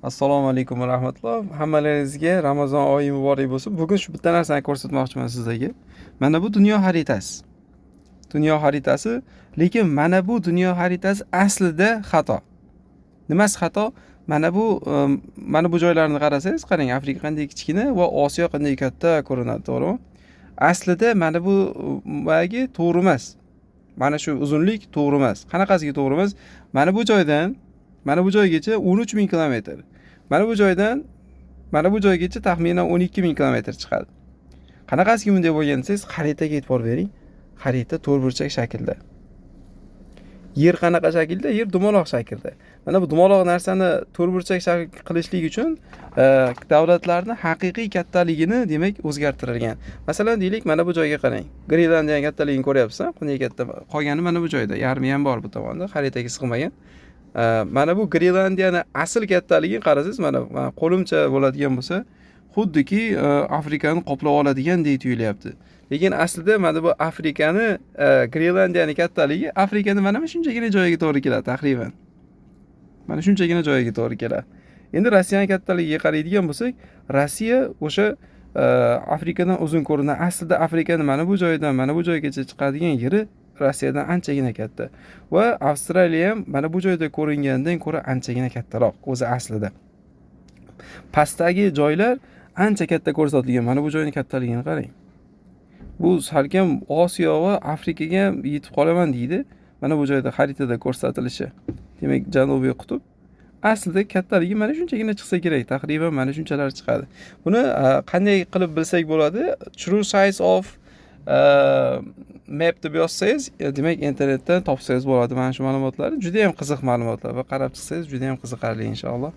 Assalomu alaykum va rahmatulloh. Hammalaringizga Ramazon oyi muborak bo'lsin. Bugun shu bitta narsani ko'rsatmoqchiman sizlarga. Mana bu dunyo xaritasi. Dunyo xaritasi, lekin mana bu dunyo xaritasi aslida xato. Nimasi xato? Mana bu joylarni qarasangiz, qarang, Afrika qanday kichkina va Osiyo qanday katta ko'rinadi, to'g'rimi? Aslida mana bu boyagi to'g'ri emas. Mana shu uzunlik to'g'ri emas. Qanaqasiga to'g'ri emas? Mana bu joydan mana bu joygacha 13 ming kilometr. Mana bu joydan mana bu joygacha taxminan 12 ming kilometr chiqadi. Qanaqasiga bunday bo'lgan desangiz, xaritaga e'tibor bering. Xarita to'rtburchak shaklda. Yer qanaqa shaklda? Yer dumaloq shaklda. Mana bu dumaloq narsani to'rtburchak shakl qilishlik uchun davlatlarni haqiqiy kattaligini, demak, o'zgartirilgan. Masalan, deylik, mana bu joyga qarang. Grenlandiyaning kattaligini ko'ryapsiz, qanday katta. Qolgani mana bu joyda, yarmi ham bor bu tomonda, xaritaga sig'magan. Mana bu Grenlandiyani asl kattaligini qarasangiz, mana qo'limcha bo'ladigan bo'lsa, xuddiki Afrikani qoplab oladigandek tuyulyapti. Lekin aslida mana bu Afrikani, Grenlandiyani kattaligi Afrikani mana shunchagina joyiga to'g'ri keladi taqriban. Mana shunchagina joyiga to'g'ri keladi. Endi Rossiyani kattaligiga qaraydigan bo'lsak, Rossiya o'sha Afrikadan uzun ko'rinadi. Aslida Afrikani mana bu joyidan mana bu joygacha chiqadigan yeri Rossiyadan anchagina katta. Va Avstraliya ham mana bu joyda ko'ringandan ko'ra anchagina kattaroq o'zi aslida. Pastdagi joylar ancha katta ko'rsatilgan. Mana bu joyning kattaligini qarang. Bu salkam Osiyo va Afrikaga ham yetib qolaman deydi. Mana bu joyda xaritada ko'rsatilishi. Demak, Janubiy qutb aslida kattaligi mana shunchagina chiqsa kerak, taqriban mana shunchalar chiqadi. Buni qanday qilib bilsak bo'ladi? True size of map deb yozsangiz, demak, internetdan topsangiz bo'ladi mana shu ma'lumotlarni. Juda ham qiziq ma'lumotlar va qarab chiqsangiz juda ham qiziqarli, inshaalloh.